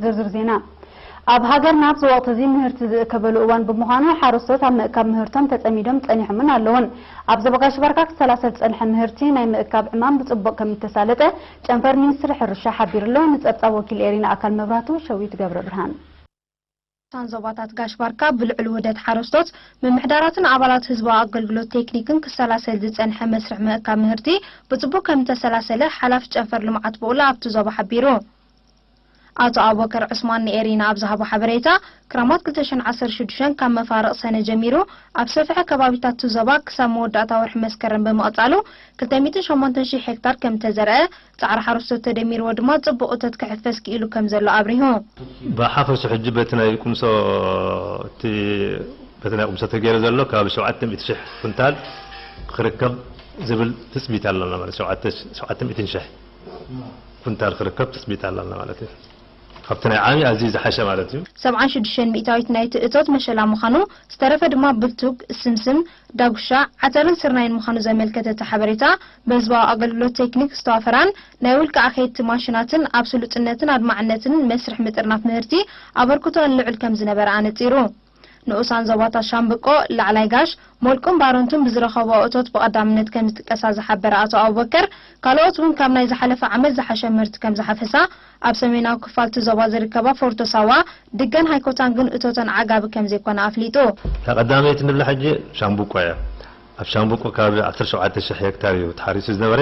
ዝርዝር ዜና። ኣብ ሃገርና ኣብዚ ወቕቲ እዚ ምህርቲ ዝእከበሉ እዋን ብምዃኑ፣ ሓረስቶት ኣብ ምእካብ ምህርቶም ተጸሚዶም ጸኒሖምን ኣለውን። ኣብ ዞባ ጋሽ ባርካ ክሰላሰል ዝጸንሐ ምህርቲ ናይ ምእካብ ዕማም ብጽቡቕ ከም እተሳለጠ ጨንፈር ሚኒስትሪ ሕርሻ ሓቢሩ ኣሎ። ንጸብጻብ ወኪል ኤሪና ኣካል መብራህቱ ሸዊት ገብረ ብርሃን። ሳን ዞባታት ጋሽ ባርካ ብልዑል ውህደት ሓረስቶት ምምሕዳራትን ኣባላት ህዝባዊ ኣገልግሎት ቴክኒክን ክሰላሰል ዝጸንሐ መስርሕ ምእካብ ምህርቲ ብጽቡቕ ከም እተሰላሰለ ሓላፊ ጨንፈር ልምዓት ብቑላ ኣብቲ ዞባ ሓቢሩ። ኣቶ ኣቡበከር ዑስማን ንኤሪና ኣብ ዝሃቦ ሓበሬታ፣ ክረማት ክልተ ሽሕን ዓሰርተ ሽዱሽተን ካብ መፋርቕ ሰነ ጀሚሩ ኣብ ሰፊሐ ከባቢታት እቲ ዞባ ክሳብ መወዳእታ ወርሒ መስከረም ብምቕጻሉ፣ ክልተ ሚእትን ሸሞንተን ሽሕ ሄክታር ከም እተዘርአ፣ ጻዕሪ ሓረስቶት ተደሚርዎ ድማ ጽቡቕ እቶት ክሕፈስ ክኢሉ ከም ዘሎ ኣብሪሁ። ብሓፈሱ ሕጂ በቲ ናይ ቁምሶ፣ እቲ በቲ ናይ ቁምሶ ተገይሩ ዘሎ ከባቢ ሸውዓተ ሚእቲ ሽሕ ኩንታል ክርከብ ዝብል ትጽቢት ኣለና ማለት፣ ሸውዓተ፣ ሸውዓተ ሚእትን ሽሕ ኩንታል ክርከብ ትጽቢት ኣለና ማለት እዩ። ካብቲ ናይ ዓሚ ኣዝዩ ዝሓሸ ማለት እዩ። ሰብዓን ሽዱሽተን ሚእታዊት ናይቲ እቶት መሸላ ምዃኑ፣ ዝተረፈ ድማ ብልቱግ፣ ስምስም፣ ዳጉሻ፣ ዓተርን ስርናይን ምዃኑ ዘመልከተ እቲ ሓበሬታ፣ ብህዝባዊ ኣገልግሎት ቴክኒክ ዝተዋፈራን ናይ ውልቂ ኣኸየድቲ ማሽናትን ኣብ ስሉጥነትን ኣድማዕነትን መስርሕ ምጥርናፍ ምህርቲ ኣበርክቶኣን ልዑል ከም ዝነበረ ኣነጺሩ። ንኡሳን ዞባታት ሻምብቆ፣ ላዕላይ ጋሽ፣ ሞልቁን ባረንቱን ብዝረኸብኦ እቶት ብቐዳምነት ከም ዝጥቀሳ ዝሓበረ ኣቶ ኣቡበከር፣ ካልኦት እውን ካብ ናይ ዝሓለፈ ዓመት ዝሓሸ ምህርቲ ከም ዝሓፈሳ፣ ኣብ ሰሜናዊ ክፋል እቲ ዞባ ዝርከባ ፎርቶ ሳዋ፣ ድገን ሃይኮታንግን እቶተን ዓጋቢ ከም ዘይኮነ ኣፍሊጡ። እታ ቀዳመይቲ ንብላ ሕጂ ሻምብቆ እያ። ኣብ ሻምብቆ ከባቢ ዓሰርተ ሸውዓተ ሽሕ ሄክታር እዩ ተሓሪሱ ዝነበረ።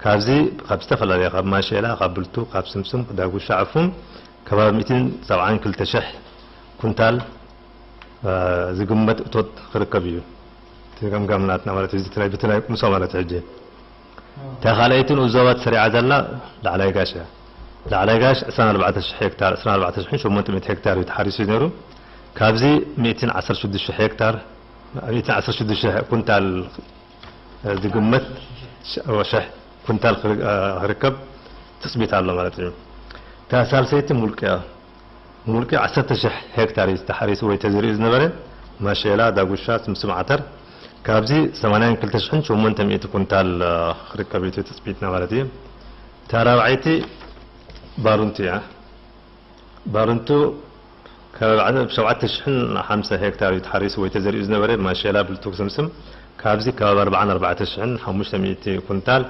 ካብዚ፣ ካብ ዝተፈላለያ፣ ካብ ማሼላ፣ ካብ ብልቱ፣ ካብ ስምስም፣ ዳጉሻ፣ ዕፉን፣ ከባቢ ሚእትን ሰብዓን ክልተ ሽሕ ኩንታል፣ እ፣ ዝግመት እቶት ክርከብ እዩ። እቲ ገምጋም ናትና ማለት እዩ። እዚ ትናይ፣ ብትናይ ቁምሶ ማለት ሕጂ። እታ ካልኣይቲ ንኡስ ዞባ ተሰሪዓ ዘላ ላዕላይ ጋሽ እያ። ላዕላይ ጋሽ ዕስራን ኣርባዕተ ሽሕ ሄክታር፣ ዕስራን ኣርባዕተ ሽሕን ሸሞንተ ሚእቲ ሄክታር እዩ ተሓሪሱ ነይሩ። ካብዚ ሚእትን ዓሰርተ ሽዱሽተ ሽሕ ሄክታር፣ ሚእትን ዓሰርተ ሽዱሽተ ሽሕ ኩንታል ዝግመት ሸ-፣ ሽሕ ኩንታል ክር-፣ ክርከብ ትጽቢት ኣሎ ማለት እዩ። እታ ሳልሰይቲ ሙልቂ እያ። ሙልቂ ዓሰርተ ሽሕ ሄክታር እዩ ተሓሪሱ ወይ ተዘሪኡ ዝነበረ፣ ማሸላ፣ ዳጉሻ፣ ስምስም፣ ዓተር። ካብዚ ሰማንያን ክልተ ሽሕን ሸሞንተ ሚእቲ ኩንታል፣ እ፣ ክርከብ እዩ እቲ ትጽቢትና ማለት እዩ። እታ ራብዓይቲ ባሩንቲ እያ። ባሩንቱ ከባቢ ሸውዓተ ሽሕን ሓምሳ ሄክታር እዩ ተሓሪሱ ወይ ተዘሪኡ ዝነበረ፣ ማሸላ፣ ብልቱግ፣ ስምስም። ካብዚ ከባቢ ኣርባዓን ኣርባዕተ ሽሕን ሓሙሽተ ሚእቲ ኩንታል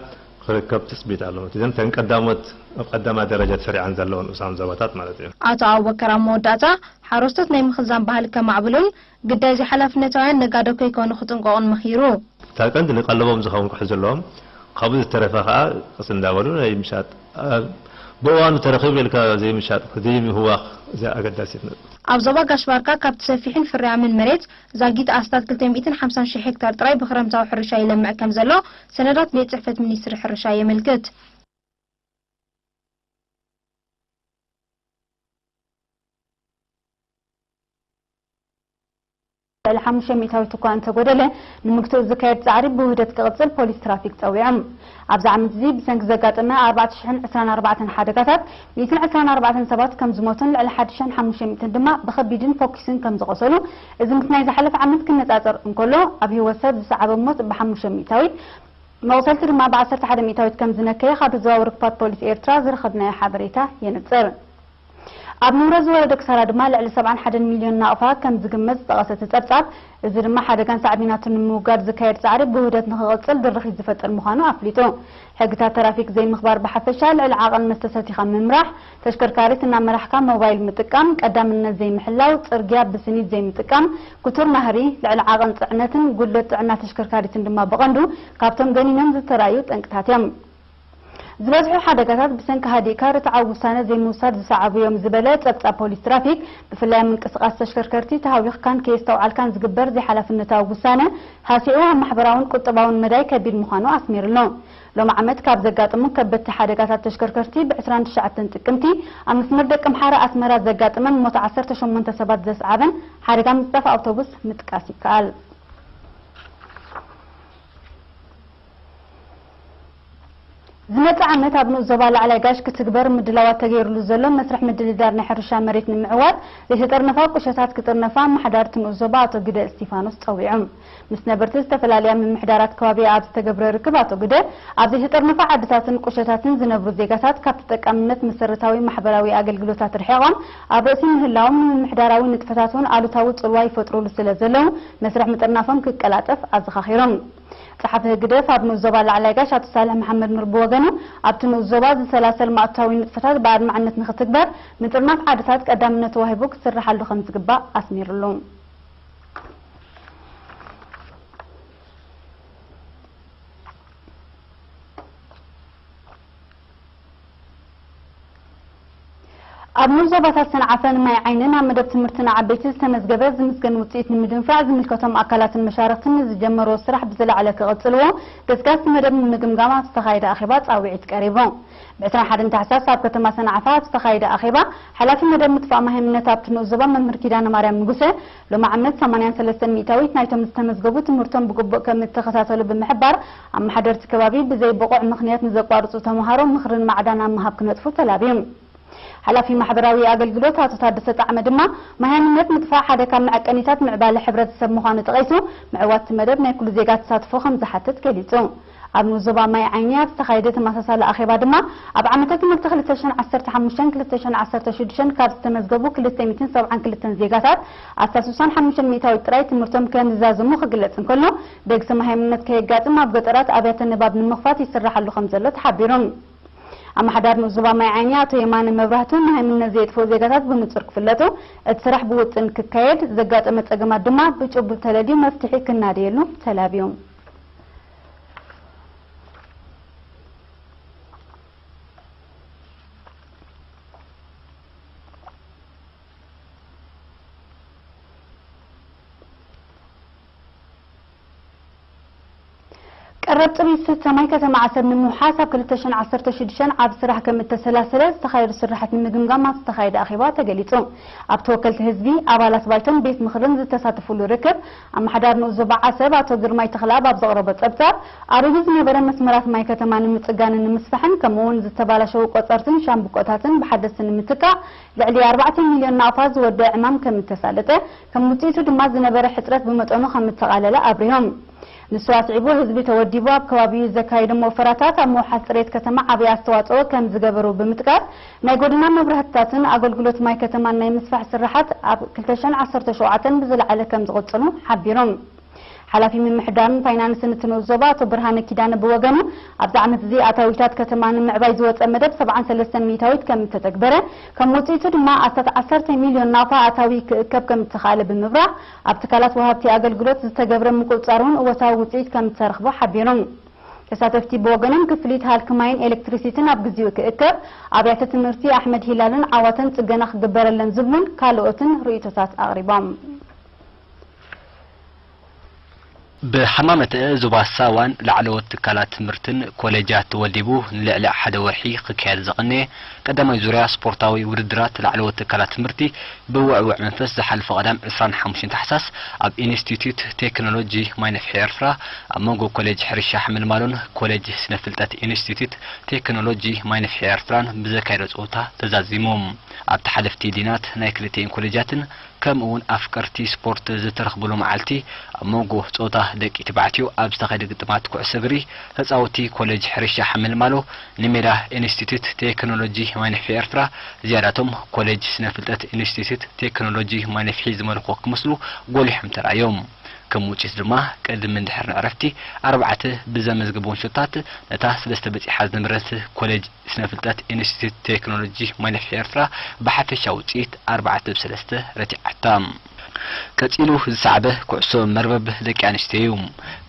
ክርከብ ትጽቢት ኣሎ። እዘን ተን ቀዳሞት፣ ኣብ ቀዳማይ ደረጃ ተሰሪዐን ዘለዋ ንኡሳን ዞባታት ማለት እዩ። ኣቶ ኣቡበከር ኣብ መወዳእታ፣ ሓረስቶት ናይ ምኽዛን ባህሊ ከማዕብሉን ግዳይ ዘይሓላፍነታውያን ነጋዶ ከይኮኑ ክጥንቀቑን መኺሩ። እታ ቀንዲ ንቀለቦም ዝኸውን ክሕዙ ኣለዎም። ካብኡ ዝተረፈ ከኣ ቀስ እንዳበሉ ናይ ምሻጥ፣ ኣ፣ ብእዋኑ ተረኺቡ ኢልካ ዘይምሻጥ፣ ዘይምህዋኽ፣ እዚኣ ኣገዳሲት ነጥቢ። ኣብ ዞባ ጋሽ ባርካ ካብቲ ሰፊሕን ፍርያምን መሬት ዛጊት ኣስታት ክልተ ሚእትን ሓምሳን ሽሕ ሄክታር ጥራይ ብክረምታዊ ሕርሻ ይለምዕ ከም ዘሎ ሰነዳት ቤት ጽሕፈት ሚኒስትሪ ሕርሻ የመልክት። ልዕሊ ሓሙሽተ ሚእታዊት እኳ እንተጎደለ፣ ንምግትኡ ዝካየድ ጻዕሪ ብውህደት ክቕጽል ፖሊስ ትራፊክ ጸዊዖም። ኣብዚ ዓመት እዚ ብሰንኪ ዘጋጠመ ኣርባዕተ ሽሕን ዕስራን ኣርባዕተን ሓደጋታት፣ ሚእትን ዕስራን ኣርባዕተን ሰባት ከም ዝሞቱን ልዕሊ ሓድሽተን ሓሙሽተ ሚእትን ድማ ብኸቢድን ፈኲስን ከም ዝቖሰሉ፣ እዚ ምስ ናይ ዝሓለፈ ዓመት ክነጻጸር እንከሎ፣ ኣብ ህይወት ሰብ ዝሰዓበ ሞት ብሓሙሽተ ሚእታዊት፣ መቑሰልቲ ድማ ብዓሰርተ ሓደ ሚእታዊት ከም ዝነከየ ካብ ህዝባዊ ርክባት ፖሊስ ኤርትራ ዝረኸብናዮ ሓበሬታ የነጽር። ኣብ ንብረት ዝወረደ ክሳራ ድማ ልዕሊ ሰብዓን ሓደን ሚልዮን ናቕፋ ከም ዝግመት ዝጠቐሰ እቲ ጸብጻብ፣ እዚ ድማ ሓደጋን ሳዕቤናቱን ንምውጋድ ዝካየድ ጻዕሪ ብውህደት ንኽቕጽል ድርኺት ዝፈጥር ምዃኑ ኣፍሊጡ። ሕግታት ትራፊክ ዘይምኽባር ብሓፈሻ፣ ልዕሊ ዓቐን መስተ ሰቲኻ ምምራሕ፣ ተሽከርካሪት እናመራሕካ ሞባይል ምጥቃም፣ ቀዳምነት ዘይምሕላው፣ ጽርግያ ብስኒት ዘይምጥቃም፣ ክቱር ናህሪ፣ ልዕሊ ዓቐን ጽዕነትን ጉድለት ጥዕና ተሽከርካሪትን ድማ ብቐንዱ ካብቶም ገኒኖም ዝተራእዩ ጠንቅታት እዮም። ዝበዝሑ ሓደጋታት ብሰንኪ ሃዲእካ ርትዓዊ ውሳነ ዘይምውሳድ ዝሰዓቡ እዮም ዝበለ ጸብጻብ ፖሊስ ትራፊክ፣ ብፍላይ ኣብ ምንቅስቓስ ተሽከርከርቲ ተሃዊኽካን ከየስተውዓልካን ዝግበር ዘይሓላፍነታዊ ውሳነ ሃሲኡ ኣብ ማሕበራውን ቁጠባውን መዳይ ከቢድ ምዃኑ ኣስሚሩ'ሎ። ሎሚ ዓመት ካብ ዘጋጠሙ ከበድቲ ሓደጋታት ተሽከርከርቲ ብ ዕስራን ትሽዓተን ጥቅምቲ ኣብ መስመር ደቀምሓረ ኣስመራ ዘጋጠመን ሞት ዓሰርተ ሸሞንተ ሰባት ዘስዓበን ሓደጋ ምጽዳፍ ኣውቶቡስ ምጥቃስ ይከኣል። ዝመጽእ ዓመት ኣብ ንኡስ ዞባ ላዕላይ ጋሽ ክትግበር ምድላዋት ተገይሩሉ ዘሎ መስርሕ ምድልዳር ናይ ሕርሻ መሬት ንምዕዋት ዘይተጠርነፋ ቁሸታት ክጥርነፋ ኣመሓዳሪ እቲ ንኡስ ዞባ ኣቶ ግደ እስቲፋኖስ ጸዊዖም። ምስ ነበርቲ ዝተፈላለያ ምምሕዳራት ከባቢ ኣብ ዝተገብረ ርክብ ኣቶ ግደ፣ ኣብ ዘይተጠርነፋ ዓድታትን ቁሸታትን ዝነብሩ ዜጋታት ካብ ተጠቃምነት መሰረታዊ ማሕበራዊ ኣገልግሎታት ርሒቖም ኣብ ርእሲ ምህላዎም ንምምሕዳራዊ ንጥፈታት እውን ኣሉታዊ ጽልዋ ይፈጥሩሉ ስለ ዘለዉ መስርሕ ምጥርናፎም ክቀላጠፍ ኣዘኻኺሮም። ጸሓፊ ህግደፍ ኣብ ንኡስ ዞባ ላዕላይ ጋሽ ኣቶ ሳልሕ መሓመድ ኑር ብወገኑ፣ ኣብቲ ንኡስ ዞባ ዝሰላሰል ማእቶታዊ ንጥፈታት ብኣድማዕነት ንኽትግበር ምጥርናፍ ዓድታት ቀዳምነት ተዋሂቡ ክስርሓሉ ከም ዝግባእ ኣስሚሩሉ። ኣብ ንኡስ ዞባታት ሰንዓፈን ማይ ዓይንን ኣብ መደብ ትምህርቲ ንዓበይቲ ዝተመዝገበ ዝምስገን ውፅኢት ንምድንፋዕ ዝምልከቶም ኣካላትን መሻርክትን ንዝጀመርዎ ስራሕ ብዝለዓለ ክቕፅልዎ ገስጋስ መደብ ንምግምጋም ኣብ ዝተኻየደ ኣኼባ ፃውዒት ቀሪቡ። ብ ዕስራን ሓደን ታሕሳስ ኣብ ከተማ ሰንዓፈ ኣብ ዝተኻየደ ኣኼባ ሓላፊ መደብ ምጥፋእ ማሃይምነት ኣብቲ ንኡስ ዞባ መምህር ኪዳነ ማርያም ንጉሰ ሎሚ ዓመት ሰማንያን ሰለስተን ሚእታዊት ናይቶም ዝተመዝገቡ ትምህርቶም ብግቡእ ከም እተኸታተሉ ብምሕባር፣ ኣመሓደርቲ ከባቢ ብዘይ ብቑዕ ምኽንያት ንዘቋርጹ ተምሃሮ ምኽርን ማዕዳን ኣብ ምሃብ ክነጥፉ ተላብዩ። ሓላፊ ማሕበራዊ ኣገልግሎት ኣቶ ታደሰ ጣዕመ ድማ፣ ማሃይምነት ምጥፋእ ሓደ ካብ መዐቀኒታት ምዕባለ ሕብረተሰብ ምዃኑ ጠቒሱ፣ ምዕዋት እቲ መደብ ናይ ኩሉ ዜጋ ተሳትፎ ከም ዝሓትት ገሊጹ። ኣብ ንኡስ ዞባ ማይ ዓይኒ ኣብ ዝተኻየደ ተመሳሳሊ ኣኼባ ድማ፣ ኣብ ዓመተ ትምህርቲ ክልተ ሽሕን ዓሰርተ ሓሙሽተን ክልተ ሽሕን ዓሰርተ ሽዱሽተን ካብ ዝተመዝገቡ ክልተ ሚእትን ሰብዓን ክልተን ዜጋታት ኣስታት ስሳን ሓሙሽተን ሚእታዊት ጥራይ ትምህርቶም ከም ዝዛዘሙ ክግለጽ እንከሎ፣ ደግሲ ማሃይምነት ከየጋጥም ኣብ ገጠራት ኣብያተ ንባብ ንምኽፋት ይስራሓሉ ከም ዘሎ ተሓቢሩ። ኣመሓዳሪ ንኡስ ዞባ ማይ ዓይኒ ኣቶ የማነ መብራህቱ፣ ማሃይምነት ዘየጥፍኡ ዜጋታት ብንጹር ክፍለጡ፣ እቲ ስራሕ ብውጥን ክካየድ፣ ዘጋጠመ ጸገማት ድማ ብጭቡጥ ተለልዩ መፍትሒ ክናደየሉ ተላብዩ። ቀረብ ጽሩይ ዝስተ ማይ ከተማ ዓሰብ ንምውሓስ ኣብ ክልተ ሽሕን ዓሰርተ ሽዱሽተን ዓቢ ስራሕ ከም እተሰላሰለ ዝተኻየዱ ስራሓት ንምግምጋም ኣብ ዝተኻየደ ኣኼባ ተገሊጹ። ኣብ ተወከልቲ ህዝቢ፣ ኣባላት ባይቶን ቤት ምኽርን ዝተሳተፉሉ ርክብ፣ ኣመሓዳሪ ንኡስ ዞባ ዓሰብ ኣቶ ግርማይ ተኽለኣብ ኣብ ዘቕረቦ ጸብጻብ፣ ኣሪጉ ዝነበረ መስመራት ማይ ከተማ ንምጽጋንን ንምስፋሕን፣ ከምኡ እውን ዝተባላሸዉ ቆጸርትን ሻምብቆታትን ብሓደስቲ ንምትካእ፣ ልዕሊ ኣርባዕተ ሚልዮን ናቕፋ ዝወደአ ዕማም ከም እተሳለጠ፣ ከም ውጽኢቱ ድማ ዝነበረ ሕጽረት ብመጠኑ ከም እተቓለለ ኣብሪሆም። ንሱ ኣስዒቡ፣ ህዝቢ ተወዲቡ ኣብ ከባቢኡ ዘካየዶም ወፈራታት ኣብ ምውሓስ ጽሬት ከተማ ዓቢ ኣስተዋጽኦ ከም ዝገበሩ ብምጥቃስ፣ ናይ ጎደና መብራህትታትን ኣገልግሎት ማይ ከተማን ናይ ምስፋሕ ስራሓት ኣብ ክልተ ሽሕን ዓሰርተ ሸውዓተን ብዝለዓለ ከም ዝቕጽሉ ሓቢሮም። ሓላፊ ምምሕዳርን ፋይናንስን እቲ ንኡስ ዞባ ኣቶ ብርሃነ ኪዳነ ብወገኑ፣ ኣብዚ ዓመት እዚ ኣታዊታት ከተማ ንምዕባይ ዝወጸ መደብ ሰብዓን ሰለስተን ሚእታዊት ከም እተተግበረ፣ ከም ውጽኢቱ ድማ ኣስታት ዓሰርተ ሚልዮን ናቕፋ ኣታዊ ክእከብ ከም እተኻእለ ብምብራህ፣ ኣብ ትካላት ወሃብቲ ኣገልግሎት ዝተገብረ ምቁጽጻር እውን እወታዊ ውጽኢት ከም እተረኽቦ ሓቢሮም። ተሳተፍቲ ብወገኖም፣ ክፍሊት ሃልኪ ማይን ኤሌክትሪሲቲን ኣብ ግዜኡ ክእከብ፣ ኣብያተ ትምህርቲ ኣሕመድ ሂላልን ዓዋተን ጽገና ክግበረለን ዝብሉን ካልኦትን ርእይቶታት ኣቕሪቦም። ብሓማመተ ዞባ ሳዋን ላዕለዎት ትካላት ትምህርትን ኮሌጃት ተወዲቡ ንልዕሊ ሓደ ወርሒ ክካየድ ዝቐነየ ቀዳማይ ዙርያ ስፖርታዊ ውድድራት ላዕለዎት ትካላት ትምህርቲ ብውዕውዕ መንፈስ ዝሓለፈ ቀዳም ዕስራን ሓሙሽተን ታሕሳስ ኣብ ኢንስቲትዩት ቴክኖሎጂ ማይ ነፍሒ ኤርትራ ኣብ መንጎ ኮሌጅ ሕርሻ ሓመልማሎን ኮሌጅ ስነ ፍልጠት ኢንስቲትዩት ቴክኖሎጂ ማይ ነፍሒ ኤርትራን ብዘካየዶ ጸወታ ተዛዚሙ። ኣብቲ ሓለፍቲ ዲናት ናይ ክልቲኤን ኮሌጃትን ከምኡ እውን ኣፍቀርቲ ስፖርት ዝተረኽብሉ መዓልቲ፣ ኣብ መንጎ ጾታ ደቂ ተባዕትዮ ኣብ ዝተኻየደ ግጥማት ኩዕሶ እግሪ፣ ተጻወትቲ ኮሌጅ ሕርሻ ሓመልማሎ ንሜዳ ኢንስቲትዩት ቴክኖሎጂ ማይ ነፍሒ ኤርትራ፣ ዝያዳቶም ኮሌጅ ስነ ፍልጠት ኢንስቲትዩት ቴክኖሎጂ ማይ ነፍሒ ዝመልኹ ክመስሉ ጎሊሖም ተራእዮም። ከም ውጽኢት ድማ፣ ቅድሚ እንድሕር ንዕረፍቲ ኣርባዕተ ብዘመዝገበውን ሾታት፣ ነታ ሰለስተ በጺሓ ዝነበረት ኮሌጅ ስነ ፍልጠት ኢንስቲትዩት ቴክኖሎጂ ማይ ነፍሒ ኤርትራ ብሓፈሻዊ ውጽኢት ኣርባዕተ ብ ሰለስተ ረቲዓታ። ቀጺሉ ዝሰዓበ ኩዕሶ መርበብ ደቂ ኣንስትዮ እዩ።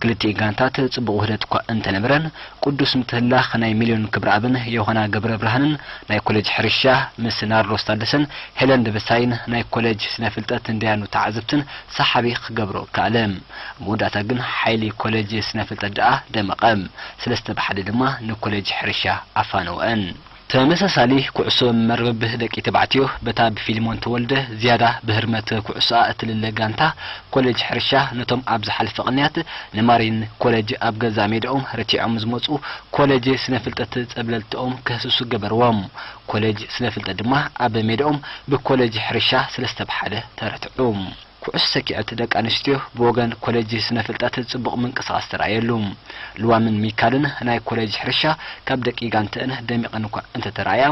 ክልቲኤን ጋንታት ጽቡቕ ውህደት እኳ እንተነበረን፣ ቅዱስ ምትህልላኽ ናይ ሚልዮን ክብረኣብን ዮሃና ገብረብርሃንን ናይ ኮሌጅ ሕርሻ ምስ ናርዶስ ታደሰን ሄለን ደበሳይን ናይ ኮሌጅ ስነ ፍልጠት ንደያኑ ተዓዘብትን ሰሓቢ ክገብሮ ከኣለ። ኣብ መወዳእታ ግን ሓይሊ ኮሌጅ ስነ ፍልጠት ደኣ ደመቐ። ሰለስተ ብ ሓደ ድማ ንኮሌጅ ሕርሻ ኣፋነወአን። ተመሳሳሊ ኩዕሶ መርበብ ደቂ ተባዕትዮ በታ ብፊልሞን ተወልደ ዝያዳ ብህርመት ኩዕሶኣ እትልለ ጋንታ ኮሌጅ ሕርሻ ነቶም ኣብ ዝሓለፈ ቅንያት ንማሪን ኮሌጅ ኣብ ገዛእ ሜዳኦም ረቲዖም ዝመጹ ኮሌጅ ስነ ፍልጠት ጸብለልትኦም ክህስሱ ገበርዎም። ኮሌጅ ስነ ፍልጠት ድማ ኣብ ሜዳኦም ብኮሌጅ ሕርሻ ሰለስተ ብ ሓደ ተረትዑ። ኩዕሶ ሰኪዐት ደቂ ኣንስትዮ ብወገን ኮሌጅ ስነ ፍልጠት ጽቡቕ ምንቅስቓስ ተራእየሉ። ልዋምን ሚካልን ናይ ኮሌጅ ሕርሻ ካብ ደቂ ጋንተአን ደሚቐን እኳ እንተተራእያ፣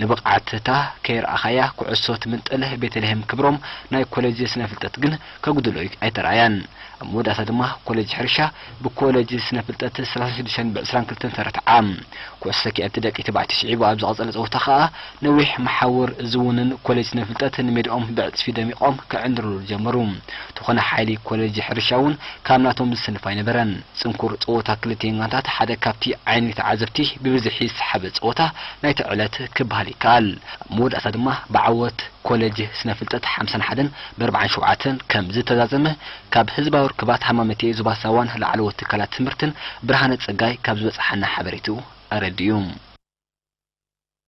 ንብቕዓትታ ከይረኣኻያ ኩዕሶ ትምንጥል ቤተልሔም ክብሮም ናይ ኮሌጅ ስነ ፍልጠት ግን ከጉድሎ ኣይተራእያን። ኣብ መወዳእታ ድማ ኮሌጅ ሕርሻ ብኮሌጅ ስነ ፍልጠት ሰላሳ ሽዱሽተ ብ ዕስራን ክልተን ተረትዓ። ኩዕሶ ሰኪዐት ደቂ ተባዕትዮ ስዒቡ ኣብ ዝቐጸለ ጸወታ ከኣ ነዊሕ መሓውር ዝውንን ኮሌጅ ስነ ፍልጠት ንሜድኦም ብዕጽፊ ደሚቖም ክዕንድርሉ ጀመሩ። ተኾነ ሓይሊ ኮሌጅ ሕርሻ እውን ካብ ናቶም ዝስንፍ ኣይነበረን። ጽንኩር ጸወታ ክልቲኤን ጋንታት ሓደ ካብቲ ዓይኒ ተዓዘብቲ ብብዝሒ ዝሰሓበ ጸወታ ናይቲ ዕለት ክበሃል ይከኣል። ኣብ መወዳእታ ድማ ብዓወት ኮሌጅ ስነ ፍልጠት ሓምሳን ሓደን ብ ኣርባዓን ሸውዓተን ከም ዝተዛዘመ ካብ ህዝባዊ ርክባት ሃማመቴ ዞባ ሳዋን ላዕለዎት ትካላት ትምህርትን ብርሃነ ጸጋይ ካብ ዝበጽሓና ሓበሬትኡ ኣረዲኡ።